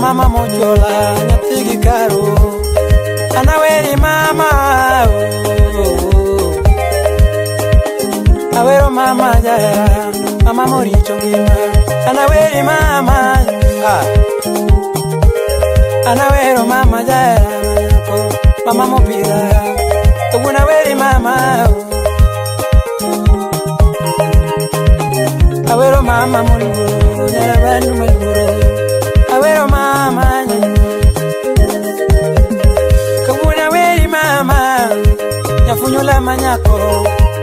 mama mochola nyathi gi karo anaweri mama oh. Awero mama jahera mama morito ngima anaweri mama ah. Anawero mama jahera manyako mama mopidha kawuono aweri mama oh. Awero mama moluoro nyarabandu maluoro awero mama kawuono aweri mama nyafunyula manyako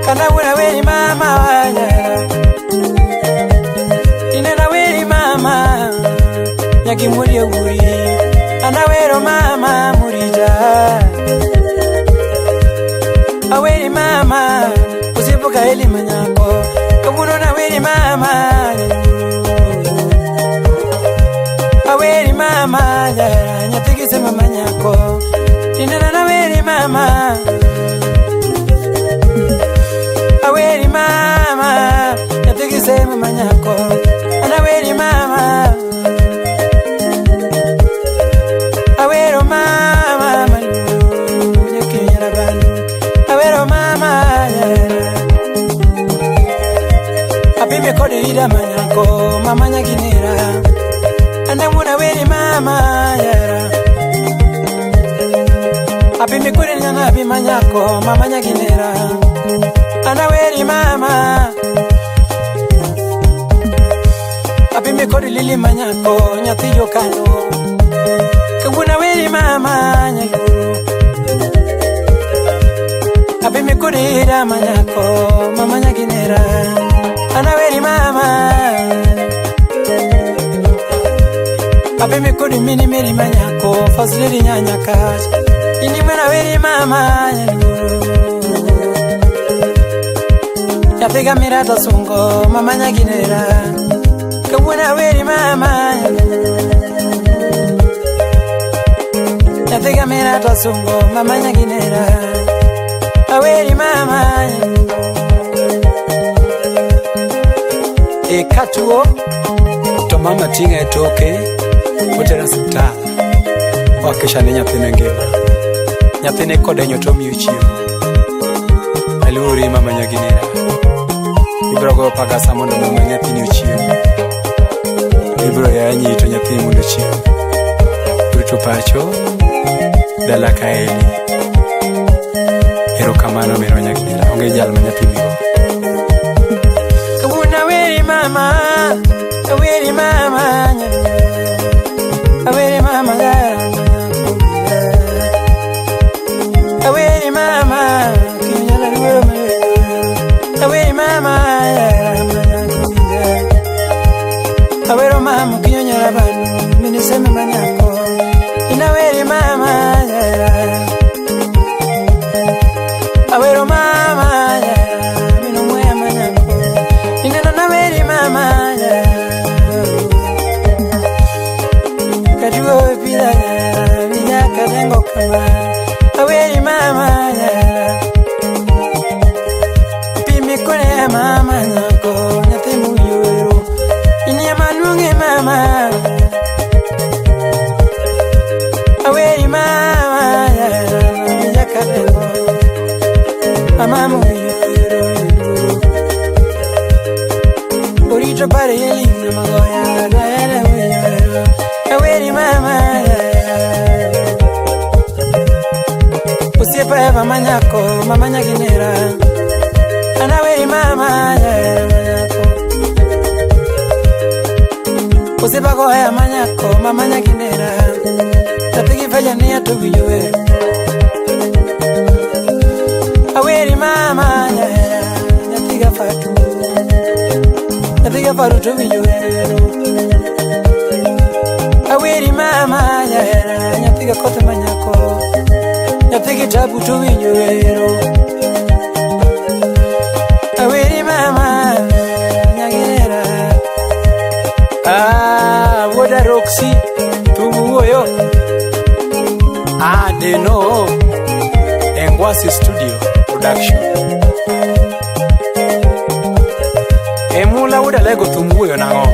kana wuono aweri mama nyara inena weri mama nyakimuri owuri anawero mama murija aweri mama osiepo kaeli manyako kawuono naweri mama aweri mama jahera nyathi gi sema manyako inena naweri mama aweri mama nyathi gi sema manyako anaweri mama awero mama maluoro nyakinyara bandu awero mama jahera apime kod ida manyako mama nyaginera anamwona weri mama yara apime kod nyana manyako mama nyaginera anaweri mama apime kod lili manyako nyathi jokano kawuono aweri mama nyaluoro apime kod ida manyako mama nyaginera anaweri mama apime kod mini meri manyako fasledi nyanya kach ini mwana weri mama nyaluoro nyathi mirata sungo mama nyaginera kawuono aweri mama nyathi mirata sungo mama nyaginera aweri mama E katuo to mama ting'e e toke otere osiptal ohakikisha ni nyathine ngima. Nyathine kodenyo to omiyo chiemo. Aluori mama nyaginera. Ibiro goyo pagasa mondo mama nyathini ochiem. Ibiro yanyi to nyathini mondo ochiem. Rito pacho dala kaeni. Erokamano merwa nyaginera. Onge jal ma nyapimigo. Kawuono aweri mama aweri mama aweri mama aweri mama kinyala luoro aweri mama awero mama kinyonyala bandu miniseme manyako inaweri mama awero mama minomweya manyako ineno naweri mama katuo pidha minyaka dengo kama aweri mama pimi kone mama nyako nyathi muyuero inie maluonge mama aweri mama minyaka dengo mama muyuero orito pare elina magoya daela muyuero aweri mama osiepa eva manyako mama nyaginera anaweri mama manyako osiepa goya manyako mama nyaginera nyathi gi feja niya to winjo wer aweri mama nyathi ga fatu nyathi ga faru to winjo wer aweri mama nyathi ga kothe manyako nyathi gi tabu to winjo wero aweri mama nyaginera Ah, wuoda Roxy, thum wuoyo. Ah, Deno. Engwasi Studio Production. E mula wuod Alego thum wuoyo nang'o?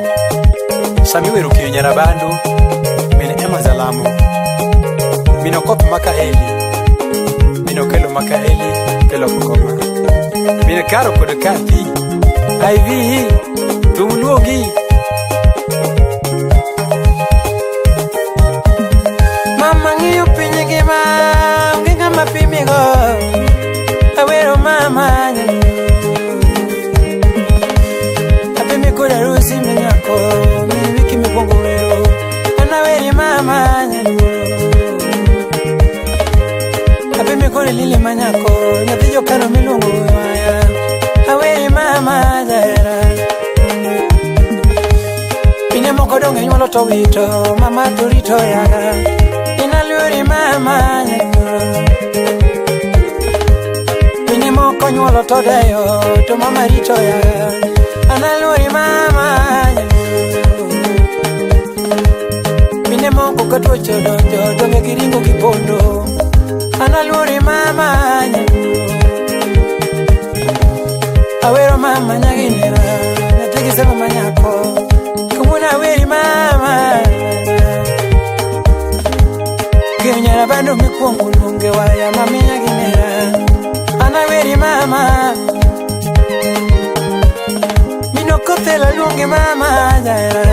Sami wero kiyo nyarabandu, min Mama jalamo. Min Okoth maka Eli. Min Okello maka Eli, Okello Bungoma. Min Karo kod Kathy. Ivy, thum luongi. Mama ng'iyo piny ngima, onge ng'ama pimigo. Awero mama apimi kod arusi minyako, mi wiki mikwongo wero. An aweri mama apimi kod lili manyako, nyathi jokano miluongo waya. Aweri mama jahera. Mine moko donge nyuolo to wito, mama to rito yaga. Inaluori mama nyaluoro. Mine moko nyuolo to deyo, to mama rito yaga. Analuori mama nyaluoro. Mine moko ka tuoche odonjo, donge giringo gipondo. Analuori mama nyaluoro. Awero mama nyaginera, nyathi gi semo manyako. Kawuono aweri mama. Kinyara bando mikwongo luonge waya mami nyaginera. An aweri mama. Mino kothela luonge mama jahera.